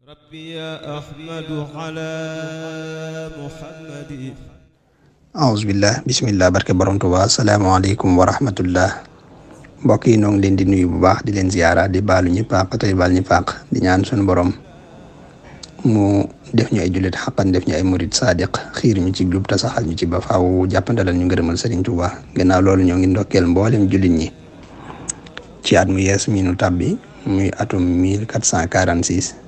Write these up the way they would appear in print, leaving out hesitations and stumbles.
ربي يا أحمد على محمد aousubillah bismillah barke borom Tuubaa asalaamaaleykum wa rahmatullah mbokk yi noo ngi leen di nuyu bu baax di leen ziyaara di baalu ñëpp àq tey baal ñëpp àq di ñaan suñu borom mu def ñu ay jullit xaqan def ñu ay murid sadiq xiir ñu ci jub te saxal ñu ci ba faaw jàppandalal ñu ngërëmal Sëriñ Tuubaa gannaaw loolu ñoo ngi ndokkeel mboolem jullit ñi ci at mu yees mi nu tàbbi muy atum 1446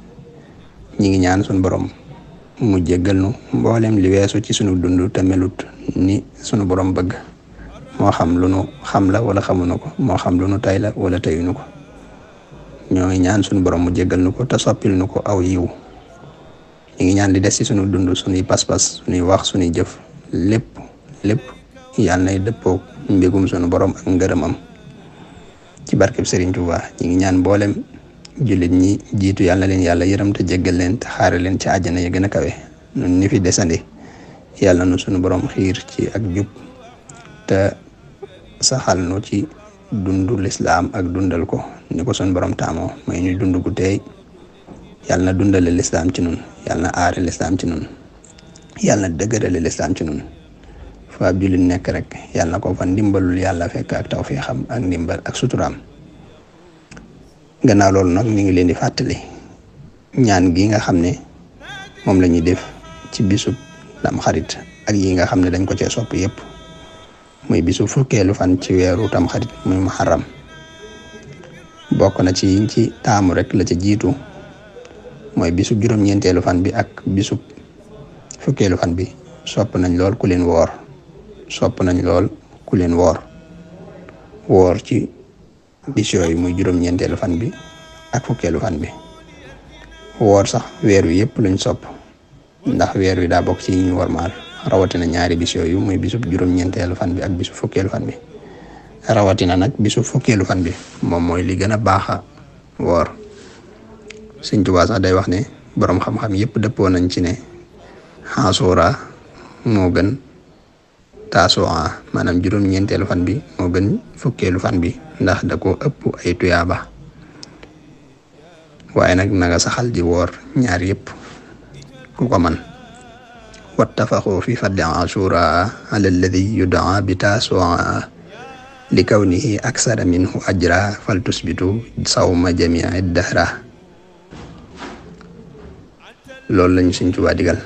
ñi ngi ñaan suñu borom mu jéggal nu mboolem li weesu ci sunu dund te melut ni sunu borom bëgg moo xam lu nu xam la wala xamuñu ko moo xam lu nu tay la wala tayuñu ko ñoo ngi ñaan sunu borom mu jéggal nu ko te soppil nu ko aw yiw ñi ngi ñaan li des ci sunu dund sunuy pas-pas sunuy wax sunuy jëf lépp yàlla nay dëppoo mbégum sunu borom ak ngërëmam ci barkeb Sëriñ Tuubaa ñi ngi ñaan mboolem jullit ñi jiitu yàlla leen yàlla yërëm te jéggal leen te xaare leen ci àjjana yi gën a kawe nun ñi fi desandi yàlla nu sunu borom xiir ci ak jub te saxal nu ci dundu lislaam ak dundal ko ni ko sunu borom taamoo may ñu dund gu teey yàlla na dundale lislaam ci nun yàlla na aare lislaam ci nun yàlla na dëgërale lislaam ci nun fa ab jullit nekk rek yàlla na ko fa ndimbalul yàlla fekk ak tawfiixam ak ndimbal ak suturaam gannaaw loolu nag ñu ngi leen di fàttali ñaan gi nga xam ne moom la ñuy def ci bisub tamxarit ak yi nga xam ne dañ ko cee sopp yëpp muy bisu fukkeelu fan ci weeru tamxarit muy muharram bokk na ci yiñ ci taamu rek la ca jiitu mooy bisub juróom-ñeenteelu fan bi ak bisub fukkeelu fan bi sopp nañ lool ku leen woor woor ci bis yooyu muy juróom-ñeenteelu fan bi ak fukkeelu fan bi woor sax weer wi yëpp luñ sopp ndax weer wi daa bokk ci ñu warmaal rawatina ñaari bis yooyu muy bisub juróom-ñeenteelu fan bi ak bisu fukkeelu fan bi rawatina nag bisu fukkeelu fan bi moom mooy li gën a baaxa woor Sëñ Tuubaa sax day wax ne boroom xam-xam yëpp dëppoo nañ ci ne Ashura moo gën Tasu'a maanaam juróom-ñeenteelu fan bi moo gën fukkeelu fan bi ndax da ko ëpp ay tuyaaba waaye nag naga saxal di woor ñaar yëpp ku ko man wattafaqu fi fadli Ashura ala alladi yudaa bi Tasu'a li kawnihi aksara minhu ajra fal tusbitu sawma jamii dahra loolu lañu Sëñ Tuubaa digal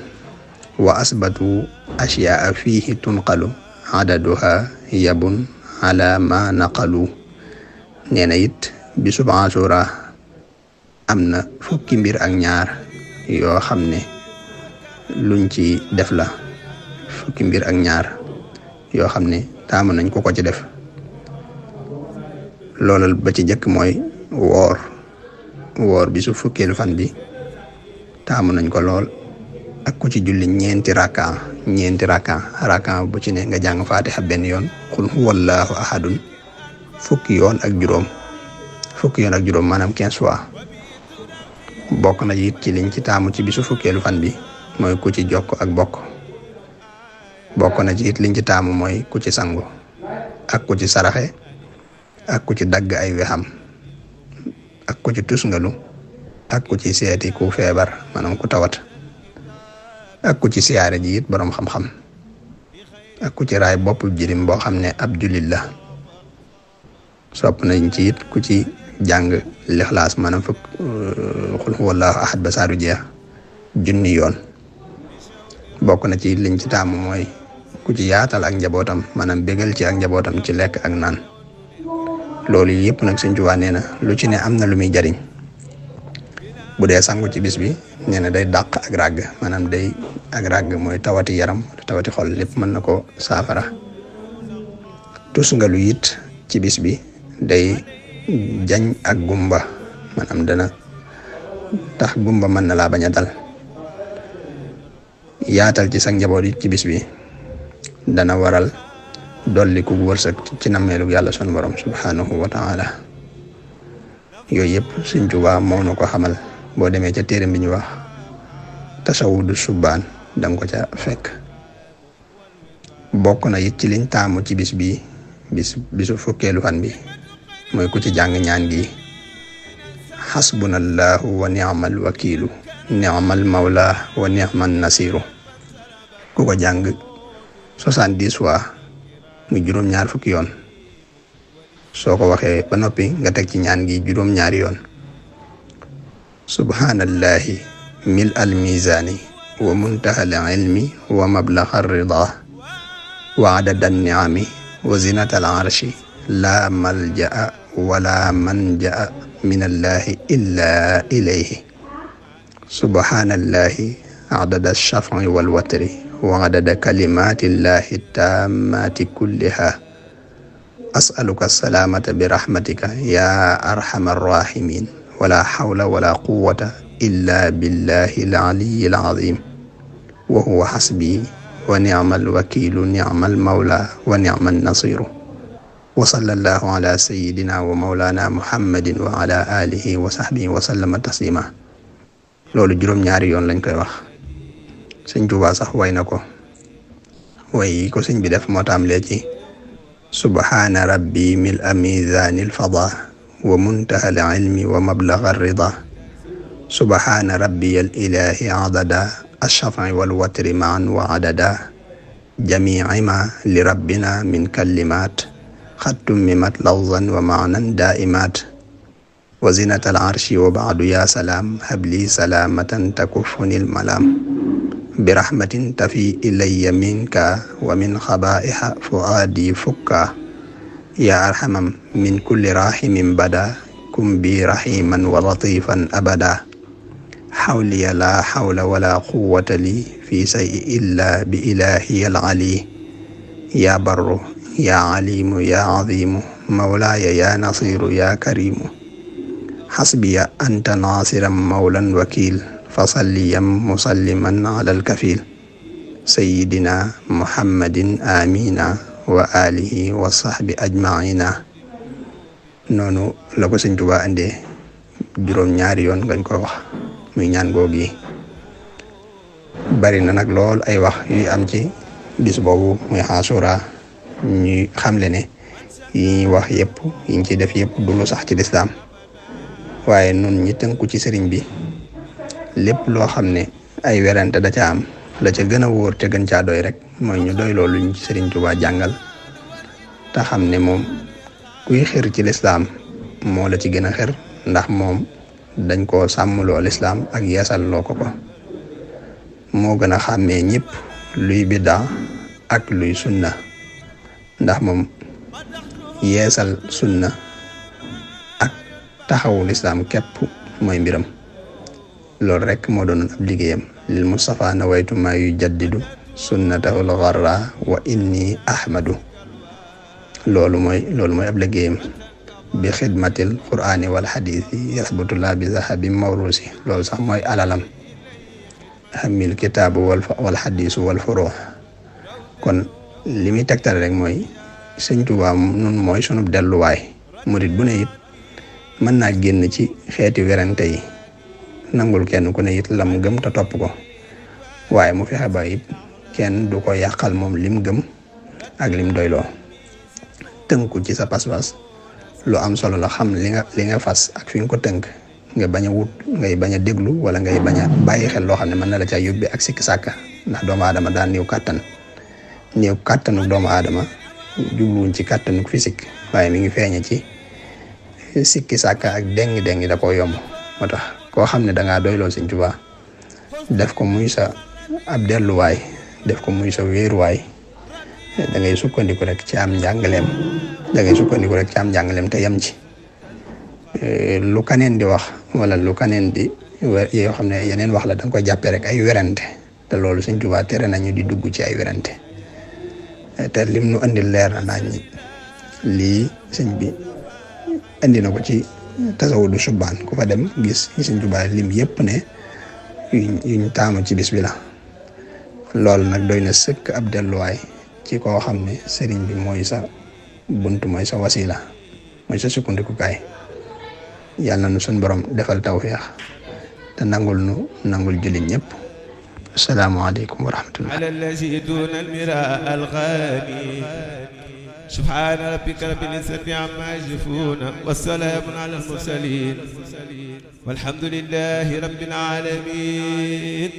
wa asbatu ashyaa fihi tunqalu adaduha yabun ala ma naqalu nee na it bisub Ashura am na fukki mbir ak ñaar yoo xam ne luñ ci def la fukki mbir ak ñaar yoo xam ne taamu nañ ko ci def loolal ba ci jëkk mooy woor bisu fukkeelu fan bi taamu nañ ko lool ak ku ci julli ñeenti raka bu ci ne nga jàng Faatiha benn yoon qul huwallahu ahadun fukki yoon ak juróom maanaam 15 fois bokk na it ci liñ ci taamu ci bisu fukkeelu fan bi mooy ku ci jokk ak bokk bokk na ci it liñ ci taamu mooy ku ci sangu ak ku ci saraxe ak ku ci dagg ay wexam ak ku ci tusngalu ak ku ci seeti ku feebar maanaam ku tawat ak ku ci siyaare ji it boroom xam-xam ak ku ci raay bopp jirim boo xam ne ab jullit la sopp nañ ci it ku ci jàng lixlaas maanaam fukk xul huwallahu ahad ba saaru jeex junni yoon bokk na ci liñ ci taamu mooy ku ci yaatal ak njabootam maanaam bégal ci ak njabootam ci lekk ak naan loolu yëpp nag Sëñ Tuubaa nee na lu ci ne am na lu muy jariñ bu dee sangu ci bis bi nee na day dàq ak ràgg maanaam day ak ràgg mooy tawati yaram tawati xol lépp mën na ko saafara tusngalu it ci bis bi day jañ ak gumba maanaam dana tax gumba mën na laa bañ a dal yaatal ci sa njaboot it ci bis bi dana waral dolli ku wërsëg ci nammeelu yàlla sunu borom subhanahu wa taala yooyu yëpp Sëñ Tuubaa moo na ko xamal boo demee ca téere bi ñu wax tasawudu subbaan danga ko ca fekk bokk na it ci liñ taamu ci bisu fukkeelu fan bi mooy ku ci jàng ñaan gi xasbunallahu wa ni'mal wakiilu ni'mal mawla wa ni'man nasiru ku ko jàng 70 fois mu juróom-ñaar fukki yoon soo ko waxee ba noppi nga teg ci ñaan gi juróom-ñaari yoon subhanallahi mil al mizani wa muntaha al ilmi wa mablagha ar-rida wa adada an-ni'ami wa zinata al-arshi la malja'a wala manja'a min allahi illa ilayhi subhanallahi adada ash-shaf'i wal watri wa adada kalimatillahi tammati kulliha as'aluka as-salamata bi rahmatika ya arhamar rahimin wala hawla wala quwwata illa billahi al-aliyyi al-azim wa huwa hasbi wa ni'mal wakilu ni'mal mawla wa ni'man nasiru wa sallallahu ala sayyidina wa mawlana muhammadin wa ala alihi wa sahbihi wa sallama taslima loolu juróom-ñaari yoon lañ koy wax sëñ Tuubaa sax way na ko way ko sëñ bi def moo tàmbalee ci subhana rabbi mil mizanil fada wa muntaha al ilmi wa mablagha ar-rida subhana rabbi al ilahi adada ash-shaf'i wal watri ma'an wa adada jami'i ma li rabbina min kalimat qad tummimat lafzan wa ma'nan da'imat wa zinata al-arshi wa ba'du ya salam habli salamatan takufuni al-malam bi rahmatin tafi ilayya minka wa min khaba'iha fuadi fukka ya arhamam min kulli rahimin bada kum bi rahiman wa latifan abada hawliya la hawla wala quwwata li fi shay'in illa bi ilahi al-ali ya barru ya alimu ya azimu mawlaya ya nasiru ya karimu hasbiya anta nasiran mawlan wakil fasalliyan musalliman ala al-kafil sayyidina muhammadin amina wa alihi wa sahbi ajmaina noonu la ko Sëñ Tuubaa andee juróom-ñaari yoon ngañ ko wax muy ñaan googi bari na nag lool ay wax yu am ci bis boobu muy Ashura ñuy xamle ne yi ñuy wax yëpp yi ñu ci def yëpp du lu sax ci lislaam waaye nun ñi tënku ci sëriñ bi lépp loo xam ne ay werante da ca am la ca gën a wóor te gën caa doy rek mooy ñu doy loolu ñu ci sëriñ Tuubaa jàngal te xam ne moom kuy xër ci lislaam moo la ci gën a xër ndax moom dañ koo sàmmloo lislaam ak yeesal loo ko moo gën a xàmmee ñëpp luy biddaa ak luy sunna ndax moom yeesal sunna ak taxawu lislaam képp mooy mbiram loolu rek moo doon ab liggéeyam lil Mustafa nawaytu ma yujaddidu sunnatahul gharra wa inni ahmadu loolu mooy ab liggéeyam bi xidmatil qur'ani wal hadisi yasbutullah bi zahabi mawrusi loolu sax mooy alalam hamil kitaabu wal hadisu wal furuh kon li muy tegtal rek mooy Sëñ Tuubaa nun mooy sunub delluwaay murit bu ne it mën naa génn ci xeeti werante yi nangul kenn ku ne it lam gëm te topp ko waaye mu fexe ba it kenn du ko yàqal moom lim gëm ak lim doyloo tënku ci sa pas-pas lu am solo la xam li nga fas ak fi nga ko tënk nga bañ a wut ngay bañ a déglu wala ngay bañ a bàyyi xel loo xam ne mën na la caa yóbbi ak sikki sàkka ndax doomu aadama daan néew kàttanu doomu aadama jubluwuñ ci kàttanu physique waaye mi ngi feeñe ci sikki sàkka ak déng da koo yomb moo tax koo xam ne dangaa doyloo Sëñ Tuubaa def ko muy sa ab delluwaay def ko muy sa wéeruwaay da ngay sukkandiku rek ci am njàngaleem te yem ci lu kaneen di wax wala lu kaneen di yoo xam ne yeneen wax la da nga koy jàppee rek ay werante te loolu Sëñ Tuubaa tere nañu di dugg ci ay werante te lim nu andil leer na nañ lii sëñ bi andi na ko ci tasawudu subaan ku fa dem gis Sëñ Tuubaa lim yëpp ne yuñ taamu ci bis bi la loolu nag doy na sëkk ab delluwaay ci koo xam ne sëriñ bi mooy sa bunt mooy sa wasila mooy sa sukkandikukaay yàlla na nu suñ borom defal tawfeex te nangul jullit ñëpp assalaamu aleykum wa rahmatullah سبحان ربك رب العزة عما يصفون والسلام على المرسلين والحمد لله رب العالمين